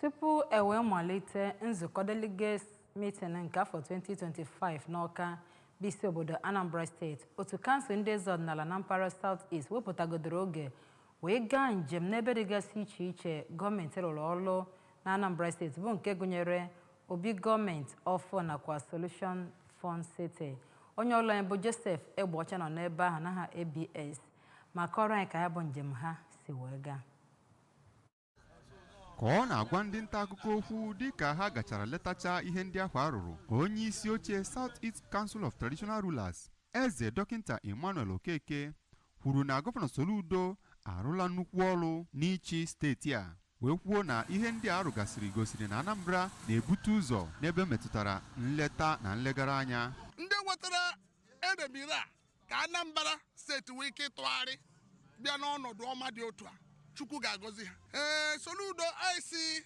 Tupu e wee malite nzukọ delegates meeting nke afọ 2025 n'Awka bụ isi obodo Anambra Steeti, otu kansụl ndị eze ọdịnala na mpaghara South East wepụtagodoro oge wee gaa njem n'ebe dịgasị iche iche gọọmenti rụrụ ọrụ na Anambra Steeti, bụ nke gụnyere obi gọọmenti ọfụ nakwa Solution Fun City. Onye ọrụ anyị bụ Joseph Egbeọcha nọ n'ebe ahụ n'aha ABS ma kọrọ anyị ka ya bụ njem ha si wee gaa. Ka ọ na-agwa ndị nta akụkọ okwu dịka ha gachara letacha ihe ndị ahụ arụrụ, onye isi oche South East Council of Traditional Rulers, Eze Dọkịta Emmanuel Okeke, kwuru na Gọvanọ Soludo arụla nnukwu ọrụ n'ịchị steeti a, wee kwuo na ihe ndị a rụgasịrị gosiri na Anambra na-ebute ụzọ n'ebe metụtara nleta na nlegara anya. Ndị wetara edemire a ka Anambra Steeti nwee ike ịtụgharị bịa n'ọnọdụ ọma dị otu a, Chukwu ga-agọzi ha. Ee, Soludo, anyị si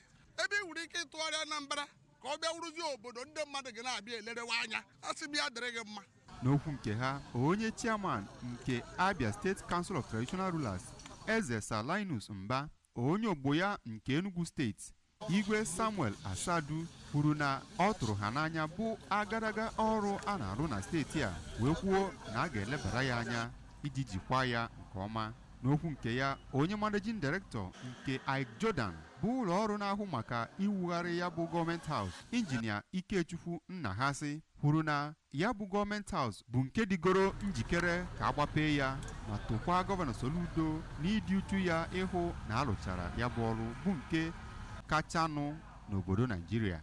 ebe ị nwere ike ịtụgharị Anambra ka ọ bịa wụrụzie obodo ndị mmadụ ga na-abịa elerewe anya, a sị bịa dịrị gị mma. N'okwu nke ha, onye chairman nke Abia State Council of Traditional Rulers, Eze Salinus Mba, onye ogbo ya nke Enugu Steeti, Igwe Samuel Asadu, kwuru na ọ tụrụ ha n'anya bụ agadaga ọrụ a na-arụ na steeti a, wee kwuo na a ga-elebara ya anya iji jikwaa ya nke ọma. N'okwu nke ya, onye managing director nke Ike Jordan, bụ ụlọ ọrụ na-ahụ maka iwugharị ya bụ Government House, Injinia Ikechukwu Nnahasị, kwuru na ya bụ Government House bụ nke dịgoro njikere ka agbapee ya, ma tụkwaa Gọvanọ Soludo n'ịdị uchu ya ịhụ na alụchara ya bụ ọrụ bụ nke kachanụ n'obodo Naijiria.